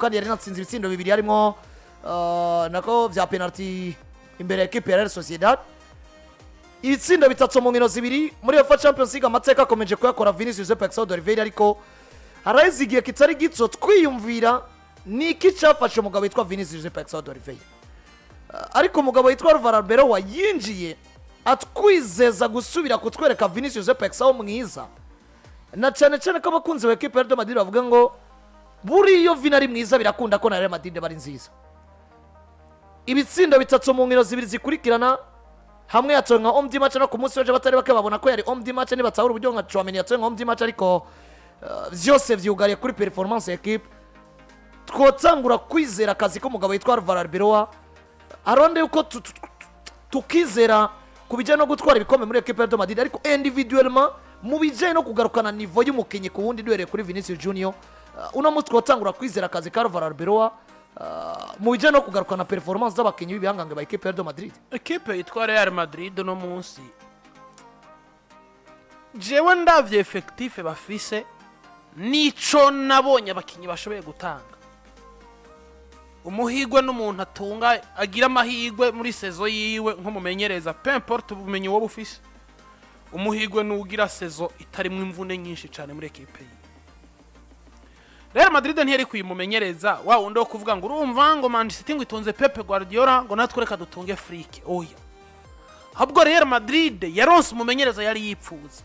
Kandi yari natsinze ibitsindo bibiri harimo nako vya penalty imbere ya ekipe ya Real Sociedad, ibitsindo bitatu mu nkino zibiri muri UEFA Champions League. Amateka akomeje kuyakora Vinicius Junior de Oliveira, ariko haraheze igihe kitari gito twiyumvira ni iki cyafashe umugabo witwa Vinicius Junior de Oliveira. Ariko umugabo witwa Alvaro Arbeloa yinjiye atwizeza gusubira kutwereka Vinicius Junior mwiza, na cyane cyane ko abakunzi ba ekipe ya Real Madrid bavuga ngo buriya Vini ari mwiza, birakunda ko na Real Madrid bari nziza. Ibitsindo bitatu mu nkino zibiri zikurikirana, hamwe yatowe nka homme du match, no ku munsi w'ejo batari bake babona ko yari homme du match, nibatahura uburyo nka Tchouameni yatowe nka homme du match, ariko vyose vyugariye kuri performance ya ekipe. Twotangura kwizera akazi k'umugabo witwa Alvaro Arbeloa aronde yuko tukizera ku bijyanye no gutwara ibikombe muri ekipe ya Real Madrid, ariko individuellement mu bijyanye no kugarukana niveau y'umukinnyi ku wundi, duhereye kuri Vinicius Junior, uno munsi twotangura kwizera akazi ka Alvaro Arbeloa mu bijyanye no kugarukana performance z'abakinnyi b'ibihangange ba ekipe ya Real Madrid. Ekipe yitwa Real Madrid uno munsi, jewe ndavye effectif bafise nico nabonye abakinyi bashoboye gutanga, umuhigwe n'umuntu atunga agira amahigwe muri saison yiwe nk'umumenyereza, peu importe ubumenyi wowe ufise, umuhigwe n'ugira saison itarimwo imvune nyinshi cyane muri ekipe yiwe. Real Madrid ntiyari kuyimumenyereza wa wundi wo kuvuga ngo urumva ngo Man City ngo itunze Pep Guardiola, ngo natwe reka dutunge Flick. Oya, ahubwo Real Madrid yaronse umumenyereza yari yipfuza.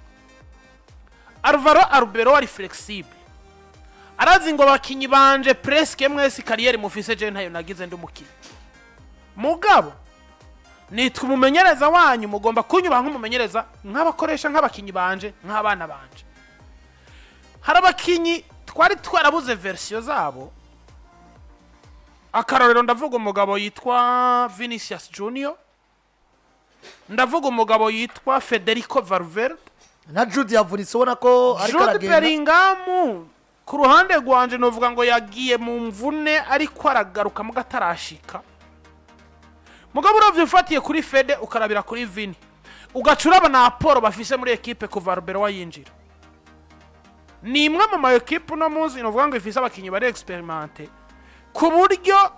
Alvaro Arbeloa ari flexible, arazi ngo abakinyi banje presque mwese carrière mufise je ntayo nagize ndi umukinyi, mugabo nitwa umumenyereza wanyu, mugomba kunyubaha nk'umumenyereza, nk'abakoresha, nk'abakinyi banje, nk'abana banje. Hari abakinyi twari twarabuze version zabo. Akarorero, ndavuga umugabo yitwa Vinicius Junior, ndavuga umugabo yitwa Federico Valverde. Na Jude yavunitse, ubona ko ariko Jude aragenda. Bellingham ku ruhande rwanje novuga ngo yagiye mu mvune, ariko aragaruka muga atarashika. Mugabo uravye ufatiye kuri Fede, ukarabira kuri Vini, ugaca uraba na apport bafise muri ekipe kuva Arbeloa yinjira, ni imwe mu ma ekipe uno munsi novuga ngo ifise abakinyi bari expérimentés, ku buryo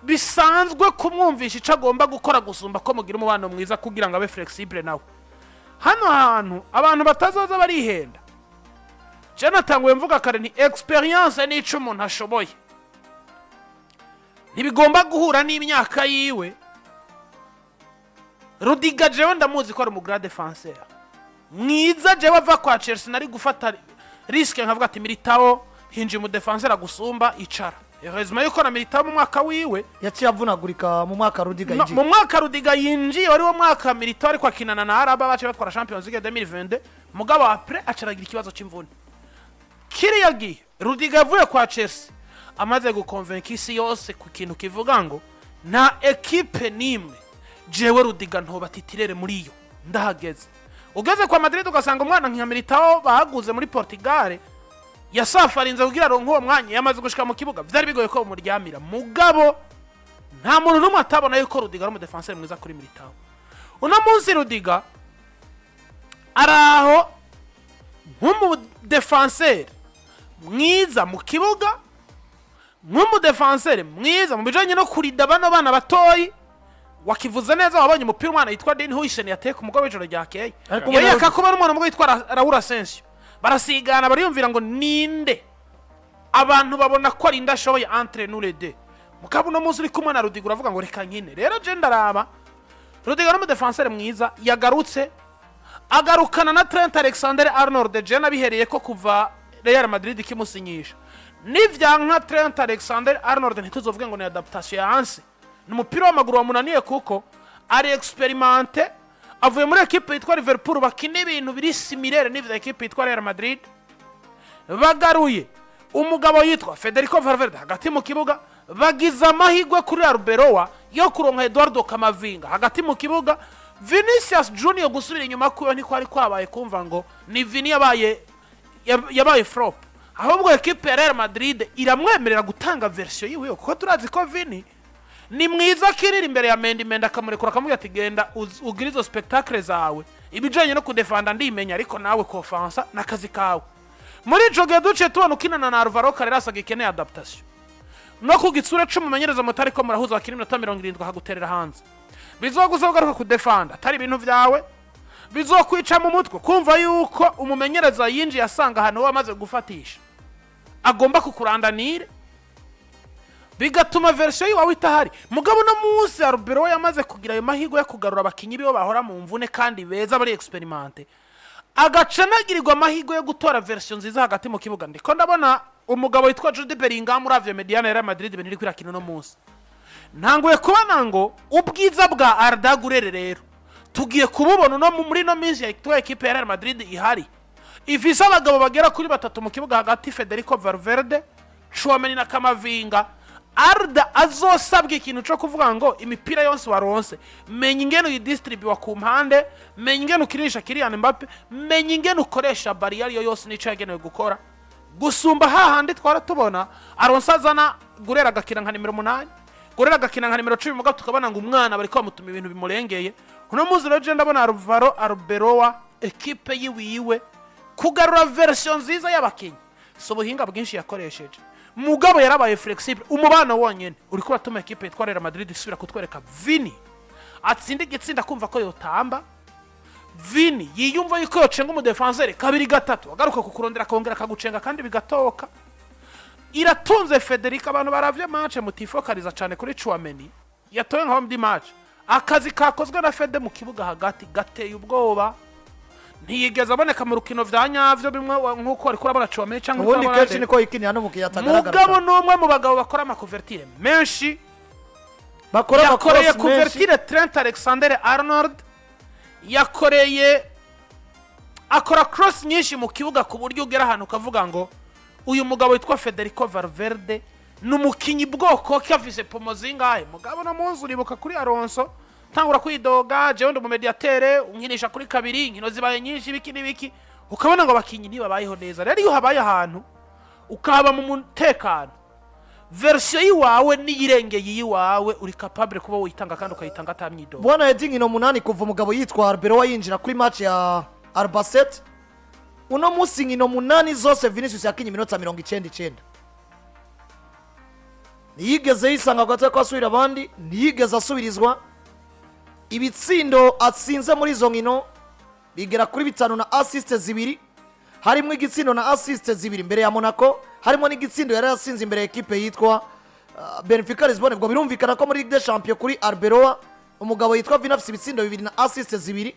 bisanzwe kumwumvisha ico agomba gukora gusumba ko mugira umubano mwiza kugira ngo abe flexible nawe. Hano hantu abantu batazoza barihenda, je natanguye mvuga kare nti expérience n'ico umuntu ashoboye ntibigomba guhura n'imyaka yiwe. Rudiger jewe ndamuzi ko ari umu grand défenseur mwiza. Jewe ava kwa Chelsea nari gufata risque nkavuga ati Militao hinjiye umu défenseur agusumba, icara. Heureusement yuko na Militao mu mwaka wiwe yaciye avunagurika mu mwaka Rudiger No, yinjiye. Mu mwaka Rudiger yinjiye wari wo mwaka Militao ariko akinana na Alaba, baciye batwara Champions League 2022, mugabo après acaragira ikibazo c'imvune. Kiriya gihe Rudiger yavuye kwa Chelsea amaze gukonvenka isi yose ku kintu kivuga ngo nta ekipe n'imwe jewe Rudiger ntoba titulaire muri yo ndahageze. Ugeze kwa Madrid ugasanga umwana nka Militao bahaguze muri Portugal yasafarinze kugira aronke uwo mwanya, yamaze gushika mu kibuga, vyari bigoye ko bamuryamira. Mugabo nta muntu n'umwe atabona yuko Rudiger ari umu défenseur mwiza kuri Militao. Uno munsi Rudiger araho nk'umu défenseur mwiza mu kibuga, nk'umu défenseur mwiza mu bijanye no kurida bano bana batoyi. Wakivuze neza, wabonye umupira umwana yitwa Dean Huijsen yateye ku mugoroba w'ijoro ryakeye. Ariko yari ubona yakakuba n'umwana mugo yitwa Raul Asensio, barasigana, bariyumvira ngo ninde, abantu babona ko ari ashoboye entre nous les deux. Mugabo uno munsi uri kumwe na Rudiger uravuga ngo reka nkine. Rero je ndaraba Rudiger n'umu défenseur mwiza yagarutse, agarukana na Trent Alexander Arnold. Je nabihereye ko kuva Real Madrid ikimusinyisha, nivyanka Trent Alexander Arnold ntituzovuge ngo ni adaptation ya Hanse, ni umupira w'amaguru wamunaniye, kuko ari expérimenté, avuye muri ekipe yitwa Liverpool bakina ibintu biri similaire n'ivya ekipe yitwa Real Madrid. Bagaruye umugabo yitwa Federico Valverde hagati mu kibuga, bagize amahirwe kuri Arbeloa yo kuronka Eduardo Camavinga hagati mu kibuga. Vinicius Junior gusubira inyuma kwiwe ntikwari kwabaye kumva ngo ni Vini yabaye flop, ahubwo ekipe ya Real Madrid iramwemerera gutanga version yiwe, kuko turazi ko Vini ni mwiza akinira imbere ya Mendy. Mendy akamurekura, akamubwira ati genda ugire izo spectacle zawe, ibijanye no kudefanda ndimenya, ariko nawe kofansa n'akazi kawe. Muri ico gihe duciye tubona ukinana na Alvaro Carreras agikeneye adaptation, no ku gitsure c'umumenyereza mutari ko murahuza, bakina iminota 70 akaguterera hanze, bizogusaba ugaruka kudefanda atari ibintu vyawe, bizokwica mu mutwe kumva yuko umumenyereza yinjiye asanga ahantu we amaze gufatisha agomba kukurandanire, bigatuma version yiwawe itahari. Mugabo no munsi Arbeloa yamaze kugira ayo mahirwe yo kugarura abakinyi biwe bahora mu mvune kandi beza bari expérimentés, agaca anagirirwa amahirwe yo gutora version nziza hagati mu kibuga. Ndiko ndabona umugabo witwa Jude Bellingham, uravye médiane ya Real Madrid ibintu iriko irakina uno munsi, ntanguye kubona ngo ubwiza bwa Arda Güler rero tugiye kububona uno muri ino minsi ya ekipe ya Real Madrid ihari ifise abagabo bagera kuri batatu mu kibuga hagati, Federico Valverde, Tchouameni na Camavinga. Arda azosabwa ikintu cyo kuvuga ngo imipira yose waronse, menya ingene uyidistribuwa ku mpande, menya ingene ukirisha Kylian Mbappe, menya ingene ukoresha bari ariyo yose nico yagenewe gukora, gusumba hahandi twara tubona Alonso azana Güler agakina nka nimero 8, Güler agakina nka nimero 10, mugabo tukabona ngo umwana bariko bamutuma ibintu bimurengeye. Uno munsi rero je ndabona Alvaro Arbeloa ekipe yiwiwe kugarura version nziza y'abakinyi si ubuhinga bwinshi yakoresheje, mugabo yarabaye flexible. Umubano wonyene uriko uratuma ekipe yitwa Real Madrid isubira kutwereka Vini atsinda igitsinda kumva ko yotamba, Vini yiyumva yuko yocenga umudefenseur kabiri gatatu, agaruka kukurondera akongera akagucenga kandi bigatoka. Iratunze Federico. Abantu baravye match mutifokaliza cyane kuri Tchouameni yatoye nka homme match. Akazi kakozwe na Fede mu kibuga hagati gateye ubwoba. Ntiyigeze aboneka mu rukino vya nyavyo bimwe nk'uko ariko urabona Tchouameni cyangwa Ubundi urabona kenshi nde. Niko yikinira no mu gihe atagaragara Mugabo cyane. ni umwe mu bagabo bakora amacouverture menshi. Bakora Yakoreye amakorosi menshi. Couverture Trent Alexander Arnold, yakoreye, akora cross nyinshi mu kibuga, ku buryo ugera ahantu ukavuga ngo uyu mugabo witwa Federico Valverde ni umukinyi bwoko ki, afise pomo zingahe? Mugabo no munsi uribuka kuri Alonso ntangura kwidoga: "Jewe ndi umumediatere, unkinisha kuri kabiri, inkino zibaye nyinshi, ibiki n'ibiki." Ukabona ngo abakinyi ntibabayeho neza. Rero iyo habaye ahantu ukahaba mu mutekano, version y'iwawe n'iyirengeye iyiwawe, uri capable kuba witanga kandi ukayitanga atamyidogo. Bwana Edi, inkino 8 kuva umugabo yitwa Arbeloa yinjira kuri match ya Albacete uno munsi, inkino 8 zose Vinicius yakinye iminota 99. Ntiyigeze yisanga hagati ko asubira abandi, ntiyigeze asubirizwa. Ibitsindo atsinze muri izo nkino bigera kuri bitanu na assist zibiri, harimo igitsindo na assist zibiri imbere ya Monaco, harimo n'igitsindo yari yatsinze imbere ya ekipe yitwa Benfica Lisbonne. Ubwo birumvikana ko muri Ligue des Champions kuri Arbeloa, umugabo yitwa Vini afise ibitsindo bibiri na assist zibiri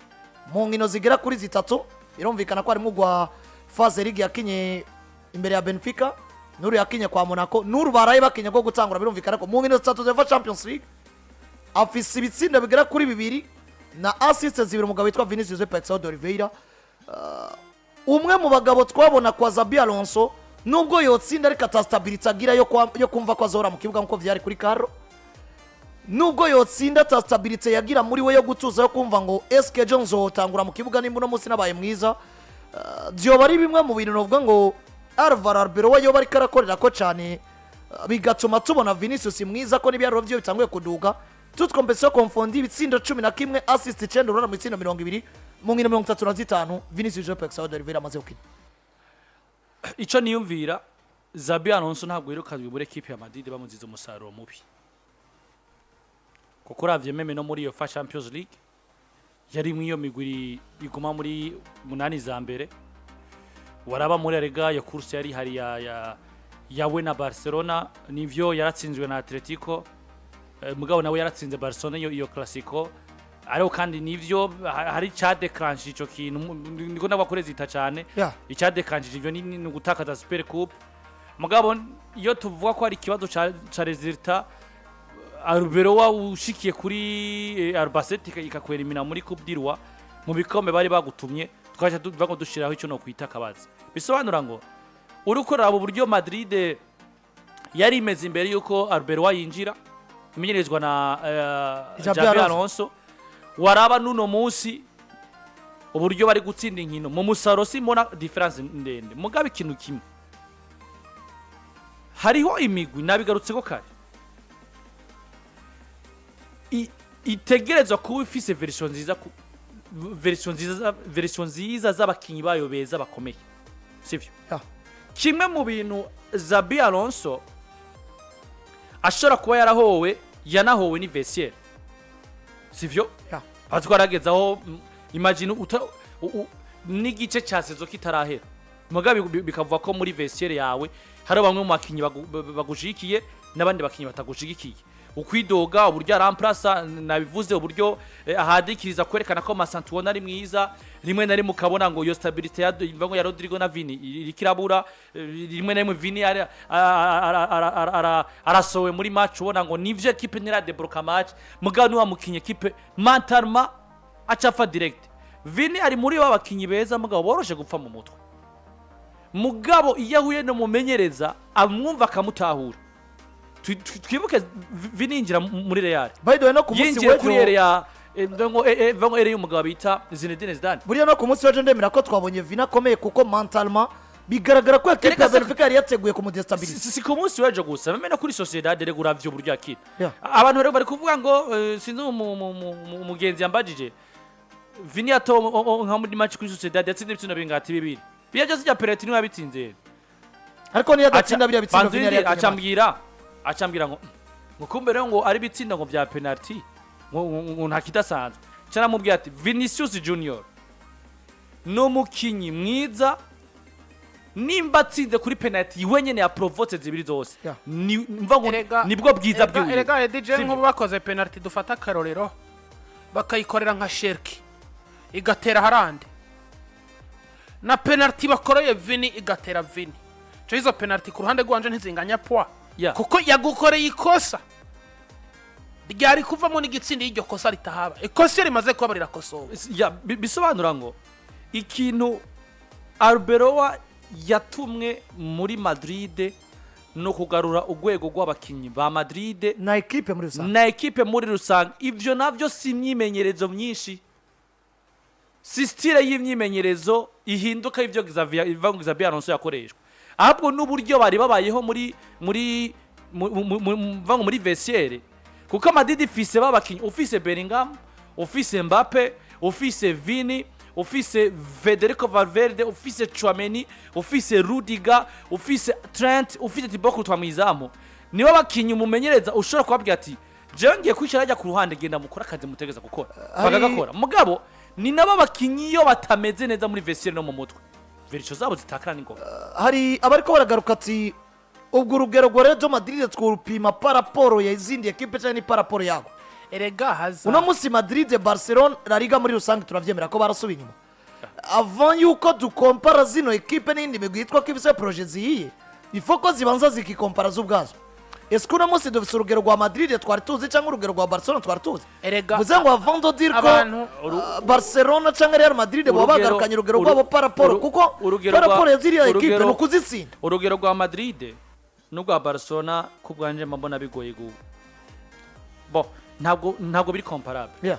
mu nkino zigera kuri zitatu. Birumvikana ko harimo ugwa phase ligue yakinye imbere ya Benfica, n'uru yakinye kwa Monaco, n'uru baraye bakinye rwo gutangura. Birumvikana ko mu nkino zitatu za UEFA Champions League afise ibitsindo bigera kuri bibiri na assist zibiri, umugabo witwa Vinicius Paixão de Oliveira. Umwe mu bagabo twabona kwa Xabi Alonso, nubwo yotsinda ariko ata stabilité agira yo kumva ko azohora mu kibuga nkuko vyari kuri Carlo, nubwo yotsinda ata stabilité yagira muri we yo gutuza, yo kumva ngo eske ejo nzotangura mu kibuga nimba uno munsi nabaye mwiza. Vyoba ari bimwe mu bintu novuga ngo Alvaro Arbeloa yoba ariko arakorera ko cyane, bigatuma tubona Vinicius mwiza, ko n'ibiharuro vyiwe bitanguye kuduga, toutes compétitions confondues, ibitsindo 11, assist 9, urora mu bitsindo 20 mu nkino 35 Vinicius Junior de Oliveira amaze gukina. Icyo niyumvira, Xabi Alonso ntabwo yirukanwe muri ekipe ya Madrid bamuziza umusaruro mubi, kuko uravye même no muri UEFA Champions League yari mu iyo migwi iguma muri munani za mbere. Waraba muri Liga ya course yari hari ya yawe na Barcelona, nivyo yaratsinzwe na Atletico, mugabo nawe yaratsinze Barcelona iyo Clasico. Ariko kandi nivyo hari cadéclenche ico kintu, niko ndabakoreza cyane. Icadéclenchije ivyo ni ugutakaza Super Coupe. Mugabo iyo tuvuga ko hari ikibazo ca résultat, Arbeloa ushikiye kuri Albacete ikakwerimina muri Coupe du Roi, mu bikombe bari bagutumye, twaje tuvuga ngo dushiraho icyo no kwita akabaza. Bisobanura ngo uriko uraba uburyo Madrid yari imeze imbere yuko Arbeloa yinjira, imenyerezwa na Xabi Xabi Alonso. Alonso, waraba n'uno munsi uburyo bari gutsinda inkino, mu musaruro simbona différence ndende. Mugabo ikintu kimwe, hariho imigwi, nabigarutseko kare, itegerezwa kuba ifise version nziza version nziza z'abakinyi bayo beza bakomeye, sivyo? Yeah. Kimwe mu bintu Xabi Alonso ashobora kuba yarahowe, yanahowe ni vestiaire, sivyo? Yeah. Aho twarageze aho imagine n'igice cya saison kitarahera, mugabe bikavuga ko muri vestiaire yawe hari bamwe mu bakinyi bagushigikiye n'abandi bakinyi batagushigikiye. Ukwidoga, uburyo aramplasa, nabivuze, uburyo ahadikiriza kwerekana ko Mastantuono ari mwiza, rimwe na rimwe ukabona ngo iyo stabilité ya ngo ya Rodrigo na Vini iriko irabura. Rimwe na rimwe Vini arasowe muri match, ubona ngo nivyo équipe ntiradebloka match, mugabo niwa mukinyi équipe mentalement acafa direct. Vini ari muri ba bakinyi beza, mugabo boroshe gupfa mu mutwe, mugabo iyo ahuye n'umumenyereza amwumva akamutahura. Twibuke Vini yinjira muri Real, By the way, no ku munsi yinjiye kuri w'ejo ère ya mvango ère y'umugabo bita Zinedine Zidane. Buriya no ku munsi w'ejo ndemera ko twabonye Vini akomeye, kuko mentalement bigaragara ko ekipe Erega ya Benfica yari yateguye kumudestabiliza. Si ku munsi w'ejo gusa, même no kuri Sociedad rero uravye uburyo akina. Abantu rero bari kuvuga ngo sinzi umugenzi yambajije Vini yato nka muri match kuri Sociedad yatsinze ibitsindo bingati bibiri, biriya byose bya penalty niwe yabitsinze. Ariko niyo adatsinda biriya bitsindo, Vini yari Banzindi yakinye. acambwira ngo kumbe rero ngo ari bitsinda ngo bya penalty ngo nta kidasanzwe. Cyaramubwira ati Vinicius Junior ni umukinyi mwiza, nimba atsinze kuri penalty wenyene ya provotse zibiri zose, ni mva ngo nibwo bwiza bwiwe. Erega Eddie, Sivyo? nk'ubu bakoze penalty, dufata akarorero, bakayikorera nka Cherki igatera Haaland, na penalty bakoreye Vini igatera Vini, cyo izo penalty ku ruhande rwanje ntizinganya poids, kuko yagukoreye ikosa ryari kuvamo n'igitsinda. Y'iryo kosa ritahaba, ikosa iyo rimaze kuba rirakosowe. Ya, bisobanura ngo ikintu Arbeloa yatumwe muri Madrid no kugarura urwego rw'abakinnyi ba Madrid Na ekipe muri rusange. Na ekipe muri rusange. Ivyo navyo si imyimenyerezo myinshi, si style y'imyimenyerezo ihinduka ivyo Xavier, iva ngo Xabi Alonso yakoreshwa, ahubwo n'uburyo bari babayeho muri mva ngo muri vestiaire, kuko Madrid ifise babakinyi, ufise Bellingham, ufise Mbappe, ufise Vini, ufise Federico Valverde, ufise Tchouameni, ufise Rudiger, ufise Trent, ufise Thibaut Courtois mwizamu, nibo bakinyi umumenyereza ushobora kubabwira ati jewe ngiye kwicara hajya ku ruhande, genda mukora akazi mutegeza gukora, bakagakora. Mugabo ni nabo bakinyi iyo batameze neza muri vestiaire no mu mutwe, version zabo zitakara n'ingoma. Hari abariko baragaruka ati ubwo urugero rwa Real Madrid twurupima par rapport ya izindi ekipe cyangwa ni par rapport yabo? Erega haza Uno munsi Madrid, Barcelona, La Liga muri rusange turavyemera ko barasubiye inyuma. Avant yuko dukompara zino ekipe n'indi migwi yitwa ko ifise projet zihiye, ifo ko zibanza zikikompara zo ubwazo. Ese uno munsi dufise urugero rwa Madrid twari tuzi cyangwa urugero rwa Barcelona twari tuzi? Erega Vuze ngo avant de dire ko abantu Barcelona cyangwa Real Madrid baba bagarukanye urugero rwabo par rapport, kuko urugero par rapport ya ziriya ekipe ni ukuzitsinda. Urugero rwa Madrid n'urwa Barcelona ku bwanje mba mbona bigoye bo ntabwo biri comparable,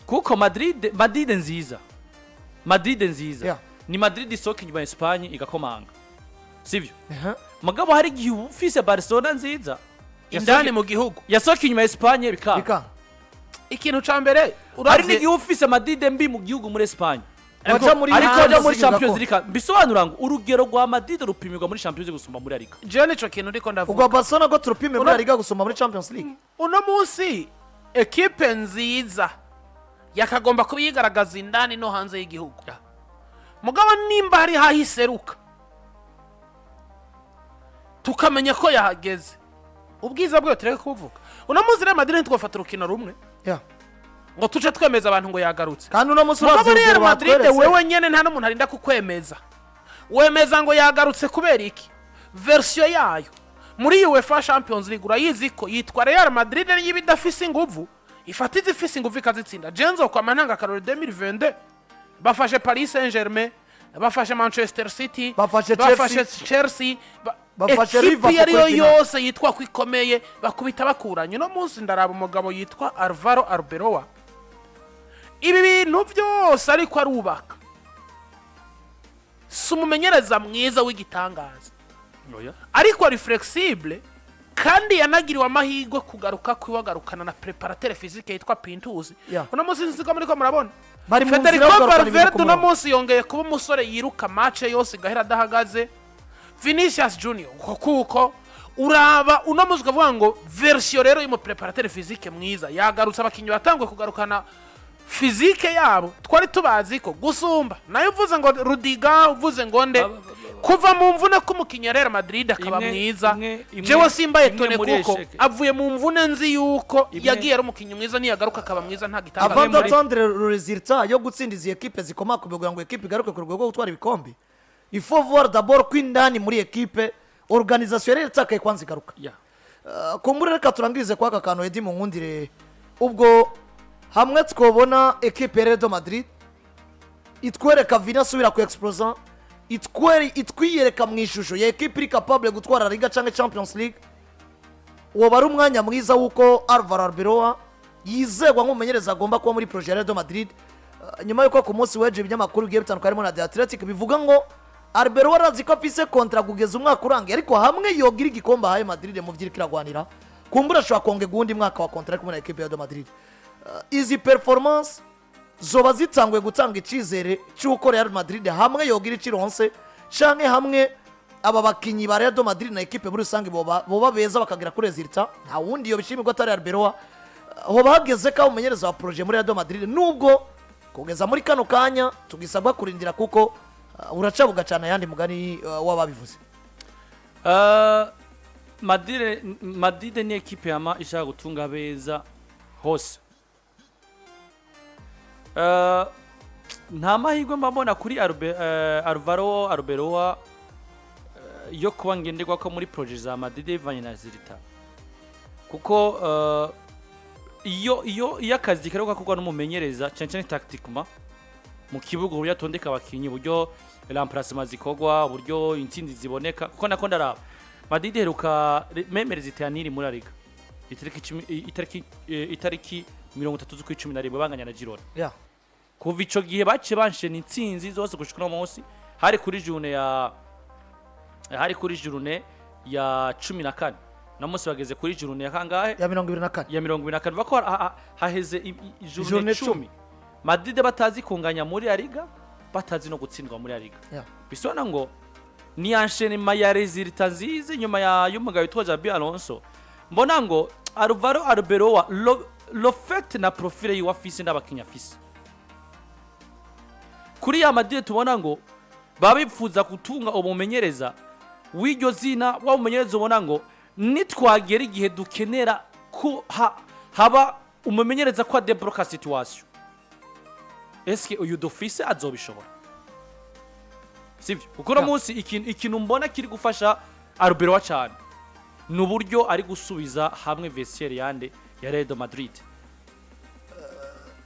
kuko Madrid nziza, Madrid nziza ni Madrid isohoka inyuma ya Espagne igakomanga, sivyo? Mugabo hari igihe uba ufise Barcelona nziza indani mu gihugu yasohoka inyuma ya Espagne bikanga. Bikanga. Ikintu ca mbere Hari uravye n'igihe uba ufise Madrid mbi mu gihugu muri Espagne, Waja muri ariko waja muri Champions Champions League. League. Bisobanura ngo urugero rwa Madrid rupimirwa muri Champions League gusumba muri La Liga. Jewe nico kintu ndiko ndavuga. Ubwo Barcelona ko turupime muri La Liga gusumba muri Champions League? Uno munsi ekipe nziza yakagomba kuba yigaragaza indani no hanze y'igihugu, mugabo nimba hari hahiseruka tukamenya ko yahageze, ubwiza bwayo tureke kubuvuga. Uno munsi Real Madrid ntitwafata urukino rumwe ngo tuce twemeza abantu ngo yagarutse. Kandi uno munsi Mugabo uravye Real urugero Madrid batweretse. wewe nyene nta n'umuntu arinda kukwemeza, wemeza ngo yagarutse kubera iki? Version yayo muri UEFA Champions League urayizi ko yitwa Real Madrid, niba idafise inguvu ifata izifise inguvu ikazitsinda. Jenzo kwa ntanga akarori, 2022 bafashe Paris Saint Germain, bafashe Manchester City, Bafashe bafashe Chelsea. Chelsea, Bafashe ekipi Liverpool iyo ariyo kuri final. yose yitwa ko ikomeye bakubita bakuranye. Uno munsi ndaraba umugabo yitwa Alvaro Arbeloa, ibi bintu byose ariko arubaka, si umumenyereza mwiza w'igitangaza, Oya. ariko ari flexible, kandi yanagiriwe amahirwe kugaruka kwiwagarukana na préparateur physique yitwa Pintus. Uno munsi nzi ko muriko murabona Bari mu nzira Federico yo kugarukana ibintu Valverde ku uno murongo. munsi yongeye kuba umusore yiruka match yose igahera adahagaze. Vinicius Junior uko, kuko uraba uno munsi ukavuga ngo version rero y'umu préparateur physique mwiza yagarutse, abakinnyi batanguye kugarukana physique yabo twari tubazi ko gusumba nayo. Uvuze ngo Rudiger, uvuze ngo nde, kuva mu mvune k'umukinnyi wa Real Madrid akaba mwiza, jewe simbaye Imwe tone muri kuko échec. avuye mu mvune, nzi yuko yagiye ari umukinnyi mwiza, niyagaruka akaba mwiza nta gitangaza. Avant muri- d'attendre le résultat yo gutsinda izi ekipe zikomakomeye kugira ngo ekipe igaruke ku rwego rwo gutwara ibikombe, il faut voir d'abord ko indani muri ekipe organisation yari yatakaye kwanza igaruka. Kumbure reka turangirize kwa aka kantu. Edi, munkundire, ubwo hamwe twobona ekipe ya Real Madrid itwereka Vini asubira ku exploser, itwiyereka mu ishusho ya ekipe iri capable gutwara Liga cyangwa Champions League, woba ari umwanya mwiza w'uko Alvaro Arbeloa yizegwa nk'umumenyereza agomba kuba muri projet ya Real Madrid. Nyuma y'uko ku munsi w'ejo ibinyamakuru bigiye bitandukanye harimo na The Athletic bivuga ngo Arbeloa arazi ko afise contrat kugeza umwaka urangiye, ariko hamwe yogira igikombe ahaye Madrid mu vyiriko iragwanira, kumbura ashobora kongerwa uwundi mwaka wa contrat ari kumwe na ekipe ya Real Madrid. Izi performance zoba zitanguye gutanga icyizere cy'uko Real Madrid hamwe yogira icironse canke hamwe aba bakinyi ba Real Madrid na ekipe muri rusange boba beza bakagera kuri résultat, nta wundi yo bishimirwa atari Arbeloa. Hoba hageze ko umumenyereza wa projet muri Real Madrid, nubwo kugeza muri kano kanya tugisabwa kurindira kuko uraca bugacana ayandi mugani w'ababivuze. Madrid ni ekipe yama ishaka gutunga abeza hose. Nta mahirwe mba mbona kuri Alvaro Arbeloa yo kuba ngenderwa ko muri projet za Madrid bivanye na résultat, kuko iyo akazi kariko gakorwa n'umumenyereza, cyane cyane tactiquement mu kibuga, uburyo atondeka abakinyi, uburyo remplacement zikorwa, uburyo intsinzi ziboneka, kuko nako ndaraba Madrid iheruka même résultat niri muri La Liga itariki 10, itariki 30 z'ukwa 11 banganya na Girona. Kuva ico gihe baciye banshena intsinzi zose gushika uno munsi, hari kuri journée ya 14, no munsi bageze kuri journée ya kangahe? Ya 24. Ya 24. Bako haheze journée Journée 10 Madrid batazi kunganya muri La Liga, batazi no gutsindwa muri La Liga. Bisona ngo ni enchaînement ya résultats nziza inyuma ya y'umugabo witwa Xabi Alonso. Mbona ngo Alvaro Arbeloa, le fait na profil yiwe afise n'abakinnyi afise kuri ya Madrid, tubona ngo baba bifuza gutunga umumenyereza w'iryo zina, wa mumenyereza ubona ngo nitwagera igihe dukenera ko haba umumenyereza ko adébloqua situation, eske uyu dufise azobishobora? Sibyo? Kuko uno munsi ikintu mbona kiri gufasha Arbeloa cyane ni uburyo ari gusubiza hamwe vestiaire yande ya Real Madrid,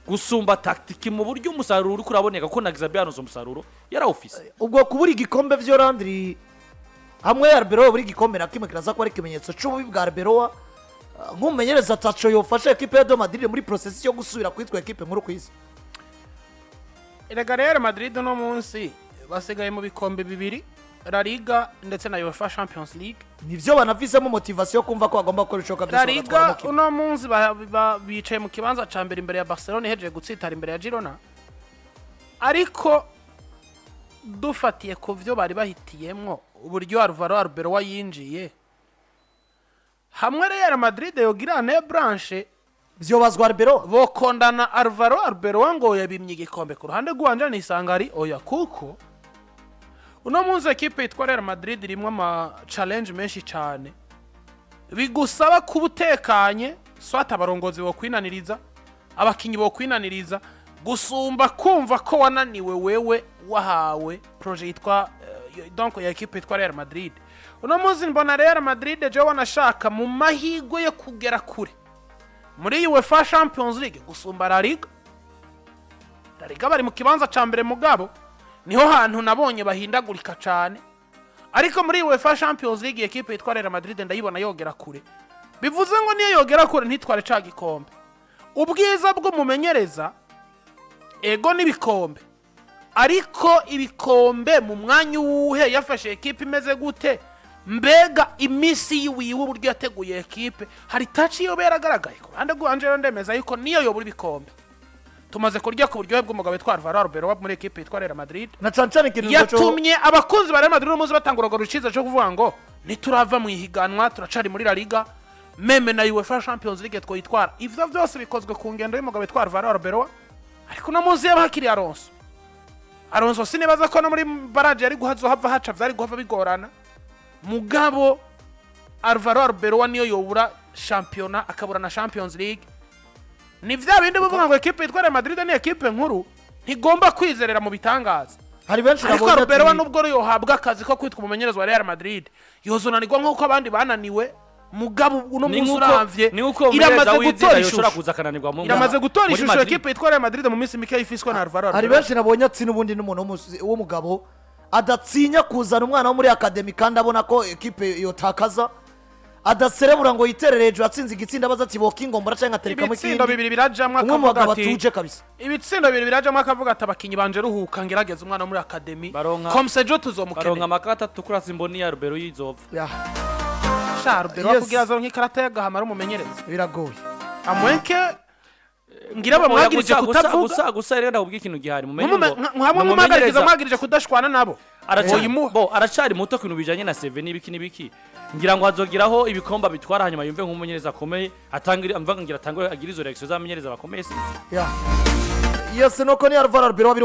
gusumba tactique, mu buryo umusaruro uri kuraboneka, kuko na Xabi Alonso umusaruro yarawufise. Ubwo kubura igikombe vyo, Landry, hamwe Arbeloa buri gikombe na kimwe kiraza kuba ari ikimenyetso c'ububi bwa Arbeloa nk'umumenyereza ataco yofasha ekipe ya Real Madrid muri processus yo gusubira kwitwa ekipe nkuru ku isi. Erega Real Madrid uno munsi basigaye mu bikombe bibiri, La Liga ndetse na UEFA Champions League. Nivyo, banafisemo motivation yo kumva ko bagomba gukora ibishoboka La byose Liga bagatwaramo kimwe. uno munsi bicaye mu kibanza ca mbere imbere ya Barcelona ihejeje gutsitara imbere ya Girona, ariko dufatiye ku vyo bari bahitiyemwo, uburyo Alvaro Arbeloa yinjiye hamwe Real Madrid yogira année blanche, Vyobazwa Arbeloa. Bokondana Alvaro Arbeloa ngo yabimye igikombe. Ku ruhande rwanje nisanga ari oya, kuko uno munsi ekipe yitwa Real Madrid irimo ama challenge menshi cyane, bigusaba kuba utekanye, swat abarongozi bo kwinaniriza, abakinyi bo kwinaniriza, gusumba kumva ko wananiwe wewe wahawe projet yitwa donc ya ekipe yitwa Real Madrid. Uno munsi mbona Real Madrid je wanashaka mu mahigwe yo kugera kure muri UEFA Champions League gusumba La Liga. La Liga bari mu kibanza ca mbere, mugabo niho hantu nabonye bahindagurika cane, ariko muri UEFA Champions League ekipe yitwa Real Madrid ndayibona yogera kure. Bivuze ngo niyo yogera kure ntitware ca gikombe, ubwiza bw'umumenyereza ego n'ibikombe, ariko ibikombe mu mwanya uwuhe, yafashe ekipe imeze gute, mbega iminsi yiwiwe, uburyo yateguye ekipe, hari touche yoba yaragaragaye. Ku ruhande rwanje rero ndemeza yuko niyo yobura ibikombe. Tumaze kurya ku buryohe bw'umugabo witwa Alvaro Arbeloa muri ekipe yitwa Real Madrid. Na cane cane ikintu Yatumye abakunzi ba Real Madrid uno munsi batanga urugero ruciza cyo kuvuga ngo ntiturava mu ihiganwa, turacari muri La Liga, même na UEFA Champions League twoyitwara. Ivyo vyose bikozwe ku ngendo y'umugabo witwa Alvaro Arbeloa. Ariko uno munsi yaba hakiri Alonso, Alonso sinibaza ko no muri barrage yari guhazohava haca, vyari guhava bigorana. Mugabo Alvaro Arbeloa niyo yobura shampiyona akabura na Champions League, ni vya bindi bivuga ngo ekipe yitwa Real Madrid ni ekipe nkuru, ntigomba kwizerera mu bitangaza. Hari benshi Ariko nabonye Arbeloa, nubwo yohabwa akazi ko kwitwa umumenyereza wa Real Madrid, yozunanirwa nk'uko abandi bananiwe. Mugabo uno Ni munsi nkuko uravye, ni nkuko umumenyereza iramaze w'izina gutora yoshobora ishusho kuza akananirwa iramaze gutora muri ishusho Madrid. Ekipe yitwa Real Madrid mu minsi mike ifiswe na Alvaro Hari Arbeloa. benshi nabonye ati n'ubundi n'umuntu w'umugabo adatsinya kuzana umwana wo muri academy kandi abona ko ekipe yotakaza, adaserebura ngo yiterere hejuru atsinze igitsinda, abaza ati bokingombora cyangwa nkaterekamo Ibitsindo ikindi. bibiri birajamwo, Umwe mu akavuga bagabo ati atuje kabisa. Ibitsindo bibiri birajamwo, akavuga ati abakinyi banje ruhuka, ngerageze umwana wo muri academy. Comme ça ejo Baronka tuzomukenera. Amakata atukura, simboni ya Arbeloa yizopfa. Ya, Sha, Arbeloa kugira azoronke ikarata y'agahama ari umumenyereza, biragoye. amwenke ngira bamwagirije kutavuga. Gusa rero ndakubwira ikintu gihari, mumenye ngo Hamwe ni mumwagarikiza umumenyereza- mwagirije kudashwana nabo. Aracari Woyimuha. bo aracari muto ku bintu bijanye na CV n'ibiki n'ibiki. Ngira ngo azogeraho ibikombe bitwara, hanyuma yumve nk'umumenyereza akomeye, atangira mvuga ngira atangure agira izo reaction z'abamenyereza bakomeye, sinzi. Ya, yes, nuko ni Alvaro Arbeloa.